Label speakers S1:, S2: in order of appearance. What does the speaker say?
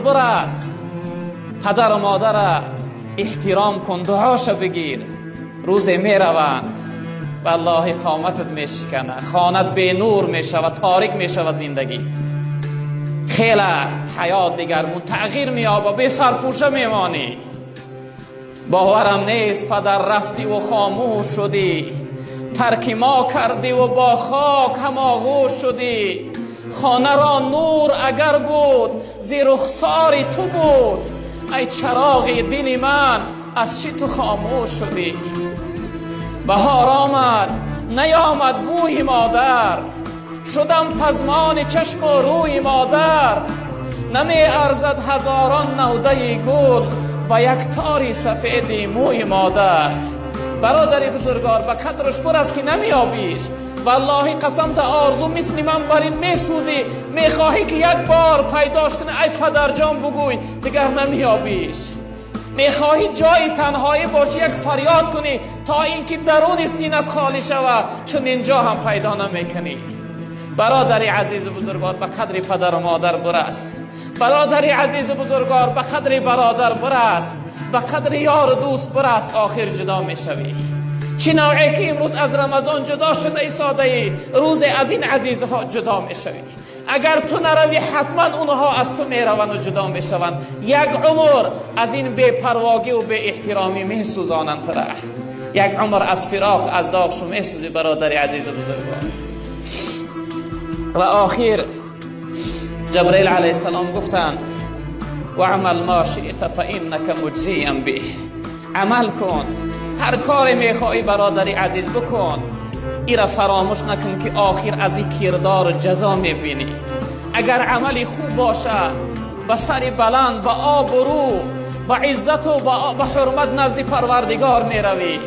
S1: برس. پدر و مادر احترام کن، دعاشو بگیر. روز میروند والله قامتت میشکنه، خانت به نور میشه و تاریک میشه و زندگی خیلی حیات دیگرمون تغییر میابه، به سرپوشه میمانی. باورم نیست پدر رفتی و خاموش شدی، ترک ما کردی و با خاک هم آغوش شدی. خانه را نور اگر بود زیر رخسار تو بود، ای چراغ دل من از چی تو خاموش شدی؟ بهار آمد نیامد بوی مادر، شدم پزمان چشم و روی مادر. نمی ارزد هزاران نوده گل با یک تاری سفید موی مادر. برادر بزرگوار به قدرش برس که نمیابیش. والله قسم در آرزو مثل من بر این میسوزی، میخواهی که یک بار پیداش کنی ای پدر جان بگوی، دیگر نمیابیش. میخواهی جای تنهایی باشی یک فریاد کنی تا اینکه درون سینت خالی شود، چون اینجا هم پیدا نمیکنی. برادر عزیز و بزرگوار به قدر پدر و مادر برس. برادر عزیز و بزرگوار به قدر برادر برس، به قدر یار و دوست برس، آخر جدا میشوی. چی نوعی که امروز از رمضان جدا شده ای ساده ای، روز از این عزیزها جدا میشوی. اگر تو نروی حتما اونها از تو میروند و جدا میشوند. یک عمر از این بی‌پرواگی و بی احترامی میسوزانند تو را. یک عمر از فراق از داغشو میسوزی برادر عزیز و بزرگوار. و آخر جبرئیل علیه السلام گفتند و عمل ما شئت فانک مجزی به. عمل کن، هر کاری میخوای برادر عزیز بکن، ایرا فراموش نکن که آخر از این کردار جزا میبینی. اگر عملی خوب باشه به سر بلند، به آبرو، به عزت و به حرمت نزد پروردگار میروی.